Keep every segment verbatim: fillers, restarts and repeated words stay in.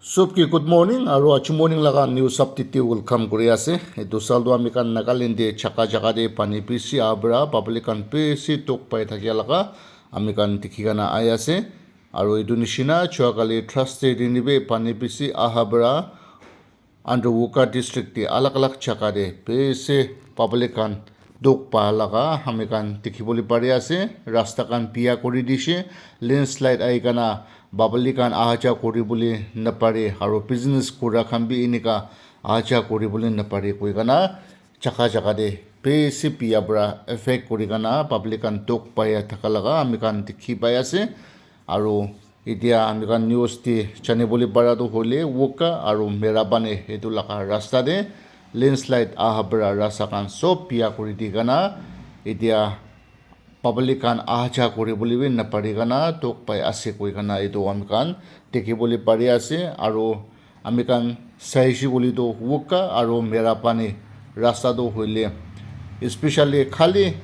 Sob ke good morning aru aji morning laga news update te welcome kuri ase. Etu sal tu ami khan Nagaland te jaka jaka te pani bishi aha para public khan bishi dukh pai thakia laga ami khan dikhi kena ahi ase. Aru etu nishina jua kali Thursday din te bi pani bishi aha para under Wokha district te alag alag jaka te bishi public khan dukh pa laga ami khan dikhi bole pari ase. Rasta khan biya kuri dishe, landslide ahi kena public khan aha ja kuri bole na pare aru business kura khan bi enika aha ja kuri bole na pare koi kena jaka jaka te bishi biya para affect kuri kena public khan dukh pai thaka laga ami khan dikhi pai ase. Aru etia ami khan news te jani bole para tu hoile Wokha aru Merapani etu laga rasta te landslide aha para rasta khan sob biya kuri di kena etia public khan aha ja kuri bole bi na pari kena dukh pai ase koi kena etu ami khan dikhi bole pari ase. Aru ami khan saishe koile tu Wokha aru Merapani rasta tu hoile especially khali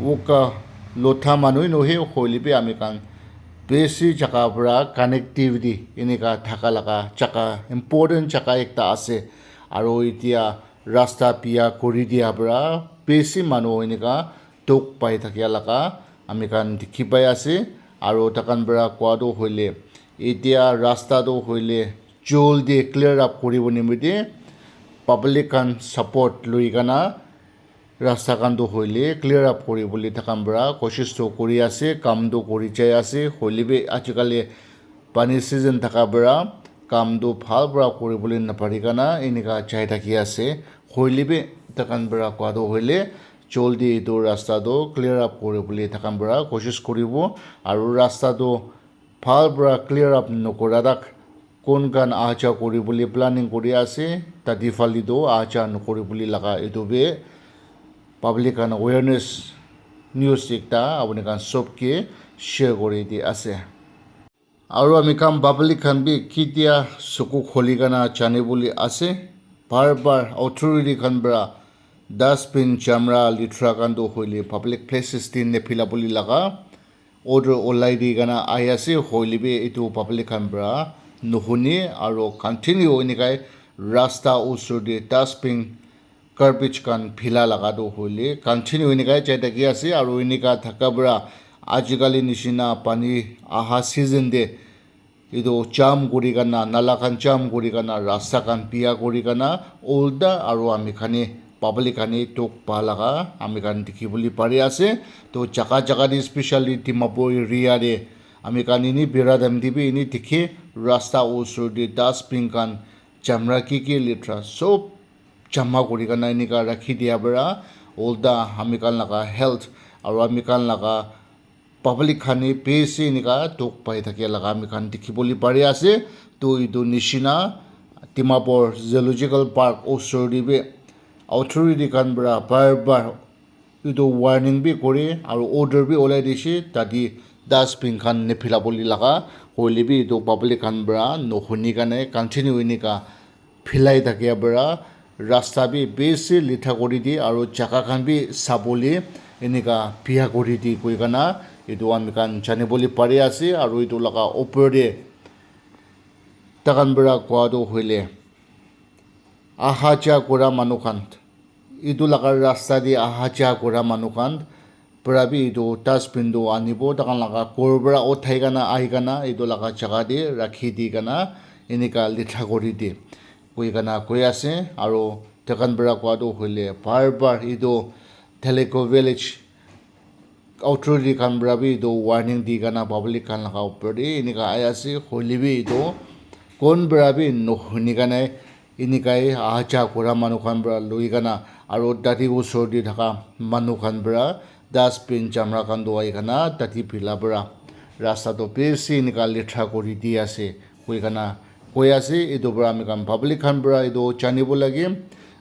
Wokha Lotha manu nohe hoile bi ami khan bishi jaka para connectivity enika thaka laga jaka important jaka ekta ase. Aru etia rasta biya kuri dia para bishi manu enika dukh pai thakia laga ami khan dikhi pai ase. Aru takhan para koa tu hoile etia rasta tu hoile jaldi clear up kuri bo nimite public khan support lui kena rasta khan tu hoile clear up kuri bole takhan para koshish tu kuri ase, kam tu kuri jai ase. Hoile bi aji kali pani season thaka para kam tu bhal para kuri bole na pari kena enika jai thaki ase. Hoile bi takhan para koa tu hoile jaldi etu rasta tu clear up kuri bole takhan para koshish kuri bo. Aru rasta tu bhal para clear up na kura tak kun khan aha ja kuri bole planning kuri ase, tate phale tu aha ja na kuri bole laga etu bi public khan awareness news ekta apuni khan sob ke share kuri di ase. Aru ami khan public khan bi ketia suku khuli kena jani bole ase, bar bar authority khan para dustbin, jamra, lithra khan tu hoile public places te nephila bole laga order ulai di kena ahi ase. Hoile bi etu public khan para nohuni aru continue enika rasta usor te dustbin garbage khan phila laga tu hoile continue enika jai thaki ase. Aru enika thaka para aji kali nishina pani aha season te etu jam kuri kena, nala khan jam kuri kena, rasta khan biya kuri kena, ulta aru ami khan he public khan he dukh pa laga ami khan dikhi bole pari ase. To jaka jaka te especially Dimapur area te ami khan eni bira time te bi eni dikhe rasta usor te dustbin khan jamra ki ki lithra sob jama kuri kena enika rakhi dia para ulta ami khan laga health aru ami khan laga public khan he bishi enika dukh pai thakia laga ami khan dikhi bole pari ase. To etu nishina Dimapur Zoological Park usor te bi authority khan para bar bar etu warning bi kuri aru order bi ulai dishe tate dustbin khan nephila bole laga, hoile bi etu public khan para nohuni kene continue enika philai thakia para rasta bi bishi litha kuri di aru jaka khan bi sabole enika biya kuri di koi kena etu ami khan jani bole pari ase. Aru etu laga upor te takhan para koa tu hoile aha ja kura manu khan, etu laga rasta te aha ja kura manu khan para bi etu dustbin tu anibo, takhan laga ghor para uthai kena ahi kena etu laga jaka te rakhi di kena enika litha kuri di koi kena koi ase. Aru takhan para koa tu hoile bar bar etu Teleko village authority khan para bi etu warning di kena public khan laga upor te enika ahi ase. Hoile bi etu kon para bi nohuni kene enika he aha ja kura manu khan para lui kena aru tate usor te thaka manu khan para dustbin jamra khan tu ahi kena tate phila para rasta tu bishi enika litha kuri di ase koi kena koi ase. Etu para ami khan public khan para etu jani bo lage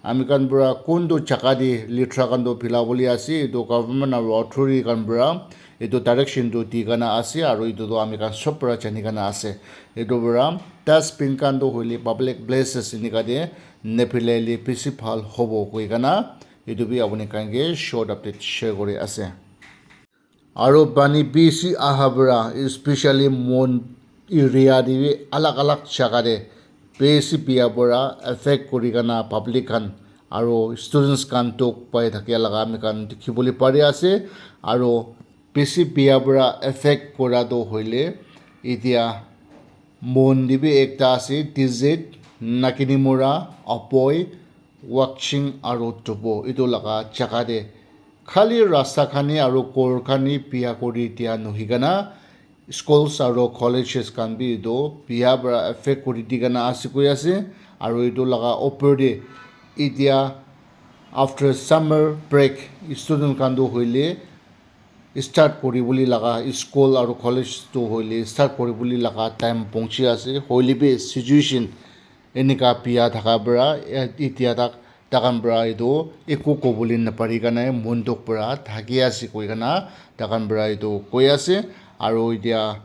ami khan para kuntu jaka te lithra khan tu phila bole ase etu government aru authority khan para etu direction tu di kena ase aru etu tu ami khan sob para jani kena ase. Etu para dustbin khan tu hoile public places enika te nephilai le bishi bhal hobo koi kena etu bi apuni khan ke short update share kuri ase. Aru pani bishi aha para especially mon area te bi alag alag jaka te bisi bia para affect kuri kana public khan aro students khan dukh pai thakia laga ami khan dikhi bole pari ase. Aro bisi bia para affect kura toh hoile etia mon te bi ekta ase, Tizit, Naginimora, Aboi, Wakching aro Tubo etu laga jaga te khali rasta khan he aro ghor khan he bia kuri dia nohoi kana schools aro colleges khan bi etu bia para affect kuri di kana ase koi ase. Aro etu laga upor te etia after summer break student khan toh hoile start kuri bole laga school aro college toh hoile start kuri bole laga time pongchi ase. Hoile bi situation enika bia thaka para etia tak takhan para etu eku kobole napari kana mon dukh para thaki ase koi kana takhan para etu koi ase. Aro etia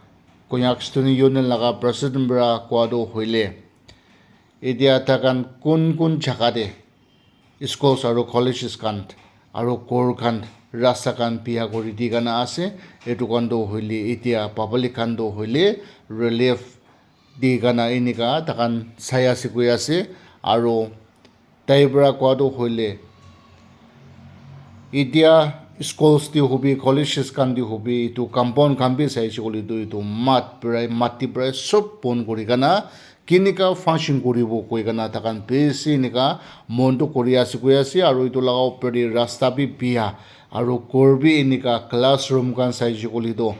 Konyak Student Union laga president para koa toh hoile etia takhan kun kun jaga te schools aro colleges khan aro ghor khan rasta khan bia kuri di kana ase. Etu khan toh hoile etia public khan toh hoile relief di kana enika takhan sai ase koi ase. Aro tai para koa toh hoile etia schools te hobi colleges khan te hobi etu compound khan bi sai se koile toh etu mat para mati para sob bon kuri kana kenika function kuribo koi kana takhan bisi enika mon dukh kuri ase koi ase. Aro etu laga upor te rasta bi bia aro ghor bi enika classroom khan sai se koile toh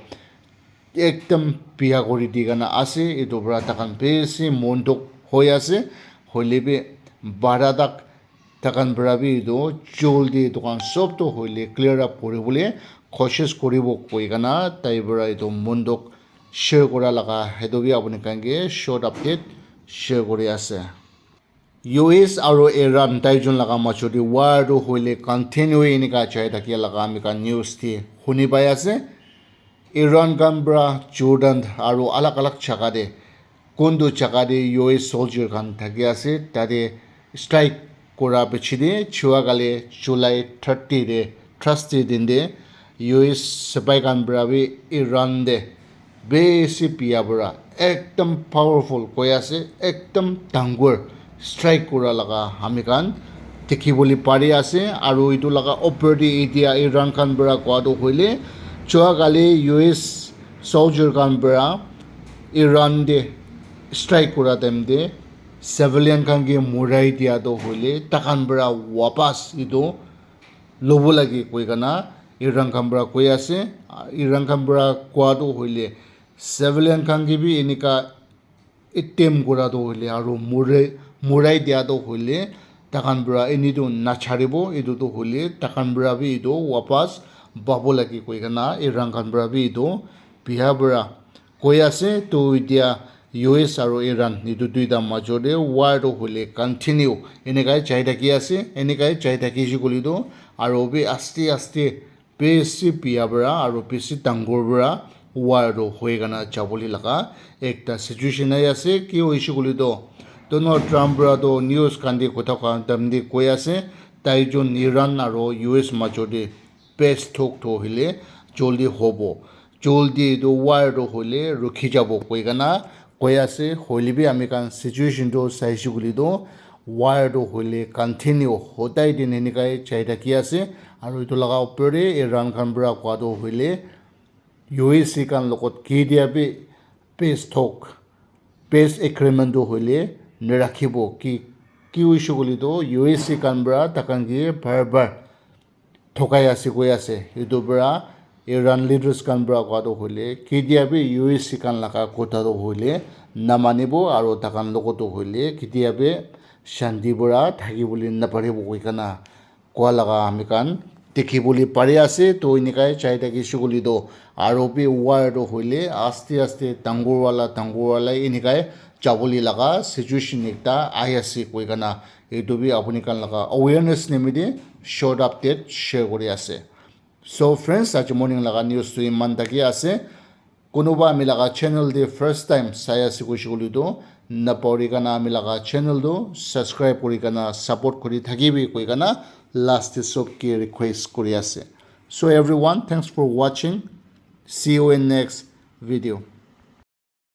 ekdam bia kuri di kana ase. Etu para takhan bisi mon dukh hoi ase. Hoile bi bara tak takhan para bi etu joldi etu khan sob toh hoile clear up kuri bole koshish kuribo koi kana tai para etu mon dukh share kura laga etu bi apni khan ke short update share kuri ase. U S aro Iran tai jun laga majo te war toh hoile continue enika jai thakia laga ami khan news te huni pai ase. Iran khan para Jordan aro alag alag jaga te kuntu jaga te U S soldier khan thaki ase tate strike kura piche te chua kale July thirty te Thursday din te U S sipai khan para bi Iran te bisi bia para ekdam powerful koi ase, ekdam dangor strike kura laga ami khan dikhi bole pari ase. Aro etu laga upor te etia Iran khan para koa toh hoile chua kale U S soldier khan para Iran te strike kura time te civilian khan ke morai dia toh hoile takhan para wapas etu lobo lage koi kana Iran khan para koi ase. Iran khan para koa toh hoile civilian khan ke bi enika attempt kura toh hoile aro morai morai dia toh hoile takhan para eni toh nacharibo, etu toh hoile takhan para bi etu wapas pabo lage koi kana Iran khan para bi etu bia para koi ase. Toh etia U S aro Iran etu duita majo te war toh hoile continue enika jai thaki ase. Enika jai thaki se koile toh aro bi aste aste bisi bia para aro bisi dangor para war toh hoi kana jabole laga ekta situation ahi ase. Ki hoise koile toh Donald Trump para toh news khan te kotha khan time te koi ase tai jun Iran aro U S majo te peace talk toh hoile joldi hobo, joldi etu war toh hoile rukhi jabo koi kana koi ase. Hoile bi ami khan situation toh sai se koile toh war toh hoile continue hodai din enika jai thaki ase. Aro etu laga upor te Iran khan para koa toh hoile U S khan logot ketia bi peace talk, peace agreement toh hoile narakhibo. Ki ki hoise koile toh U S khan para takhan ke bar bar thokai ase koi ase. Etu para Iran leaders khan para koa toh hoile ketia bi U S khan laga kotha toh hoile namanibo aro takhan logot toh hoile ketia bi shanti para thaki bole naparibo koi kana koa laga ami khan dikhi bole pari ase. Toh enika jai thaki se koile toh aro bi war toh hoile aste aste dangor wala dangor wala enika jabole laga situation ekta ahi ase koi kana etu bi apni khan laga awareness nimite short update share kuri ase. So friends, aji morning laga news tu iman thaki ase. Kunuba ami laga channel te first time sai ase koise koile tu napahori kana ami laga channel tu subscribe kuri kana support kuri thakibi koi kana last te sob ke request kuri ase. So everyone, thanks for watching. See you in next video.